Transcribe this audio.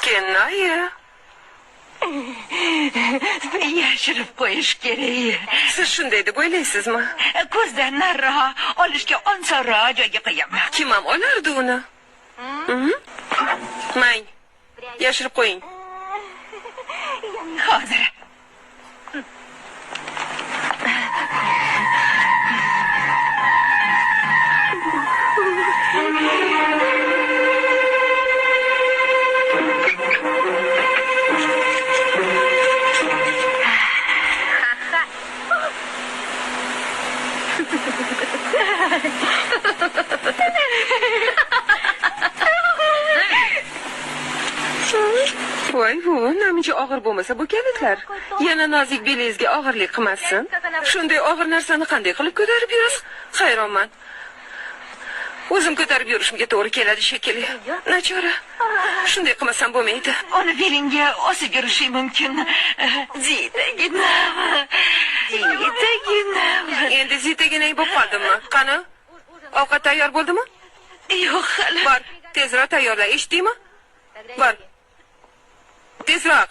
Kennoyi. Yashirib qo'yish kerak. Siz shunday deb o'ylaysizmi? Ko'zdan nariroq, olishga osonroq joyga qo'yaman. Kim ham olardi uni? Mhm. Mang. Yashirib qo'ying. Hozir. Voy, bu namuncha og'ir bo'lmasa bu kalitlar. Yana nozik belingizga og'irlik qilmasin. Shunday og'ir narsani qanday qilib ko'tarib yurasiz? Hayronman. O'zim ko'tarib yurishimga to'g'ri keladi shekilli. Nachora. Shunday qilmasam bo'lmaydi. Uni belingga osib yurishing mumkin. Zitaginam. Zitaginam. Endi zitaginang bo'lib qoldimmi? Qani? Ovqat tayyor bo'ldimi? Yo'q hali. Bor, tezroq tayyorla, eshitdingmi? Bor. Tezroq.